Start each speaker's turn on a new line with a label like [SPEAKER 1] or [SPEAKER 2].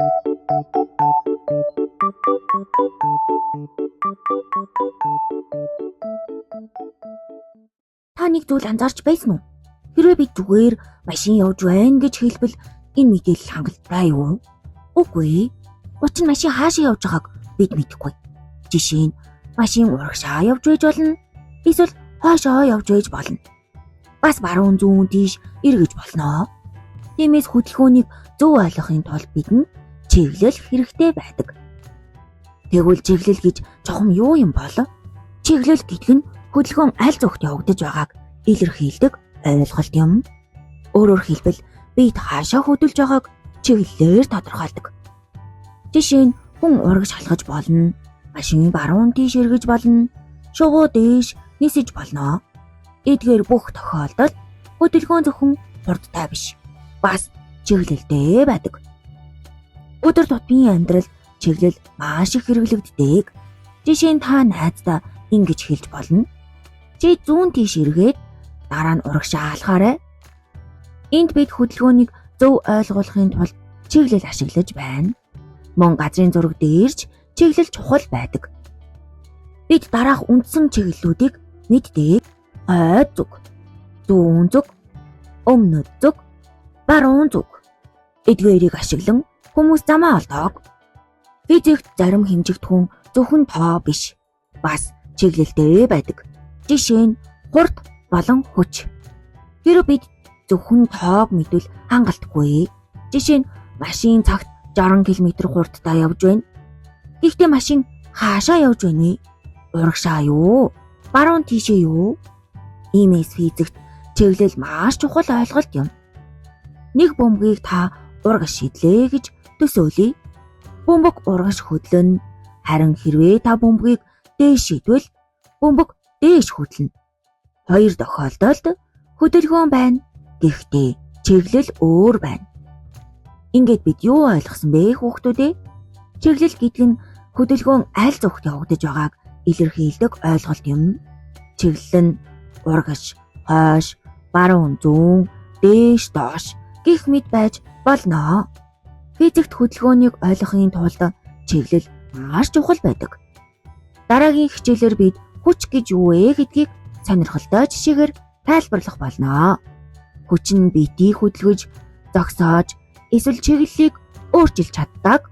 [SPEAKER 1] Та нэг зүйл анзаарч байсан уу? Хэрвээ бид зүгээр машин явж байна гэж хэлбэл энэ мэдээлэл хангалттай юу? Үгүй. Учир нь машин хаашаа явж байгааг бид мэдэхгүй. Жишээ нь машин урагшаа явж байж болно. Эсвэл хойшоо явж байж болно. Бас баруун зүүн тийш эргэж болно. Тиймээс хөдөлгөөнийг зөв ойлгохын тулд бидэнд чиглэл хэрэгтэй байдаг. Тэгвэл чиглэл гэж чухам юу юм бол? Чиглэл гэдэг нь хөдөлгөөн аль зүгт явагдаж байгааг илэрхийлдэг ойлголт юм. Өөрөөр хэлбэл бид хаашаа хөдөлж байгааг чиглэлээр тодорхойлдог. Жишээ нь хүн урагш алхаж болно, машин баруун тийш эргэж болно, шувуу дээш нисэж болно. Эдгээр бүх тохиолдолд хөдөлгөөн зөвхөн хурдтай биш, бас чиглэлтэй байдаг. Өдөр тутмын амьдрал чиглэл маш их хэрэглэгддэг. Жишээ нь та найздаа ингэж хэлж болно. Чи зүүн тийш эргээд дараа нь урагшаа алхаарай. Энд бид хөдөлгөөнийг зөв ойлгуулахын тулд чиглэл ашиглаж байна. Мөн газрын зураг дээр ч чиглэл чухал байдаг. Бид дараах үндсэн чиглэлүүдийг мэддэг. Хойд зүг, зүүн зүг, өмнөд зүг, баруун зүг. Эдгээрийг ашиглан хүмүүс замаа олдог. Физикт зарим хэмжигдэхүүн зөвхөн тоо биш, бас чиглэлтэй байдаг. Жишээ нь хурд болон хүч. Хэрэв бид зөвхөн тоог мэдвэл хангалтгүй. Жишээ нь машин цагт 60 км хурдтай явж байна. Гэхдээ машин хаашаа явж байна вэ? Урагшаа юу? Баруун тийшээ юу? Иймээс физикт чиглэл маш чухал ойлголт юм. Нэг бөмбөгийг та урагш шидлээ гэж төсөөлье. Бөмбөг урагш хөдлөнө. Харин хэрвээ та бөмбөгийг дээш шидвэл бөмбөг дээш хөдлөнө. Хоёр тохиолдолд хөдөлгөөн байна. Гэхдээ чиглэл өөр байна. Ингээд бид юу ойлгосон бэ хүүхдүүд ээ? Чиглэл гэдэг нь хөдөлгөөн аль зүгт явагдаж байгааг илэрхийлдэг ойлголт юм. Чиглэл нь урагш, хойш, баруун зүүн, дээш доош гэх мэт байж болно. Физикт хөдөлгөөнийг ойлгохын тулд чиглэл маш чухал байдаг. Дараагийн хичээлээр бид хүч гэж юу вэ гэдгийг сонирхолтой жишээгээр тайлбарлах болно. Хүч нь биетийг хөдөлгөж, зогсоож, эсвэл чиглэлийг өөрчилж чаддаг.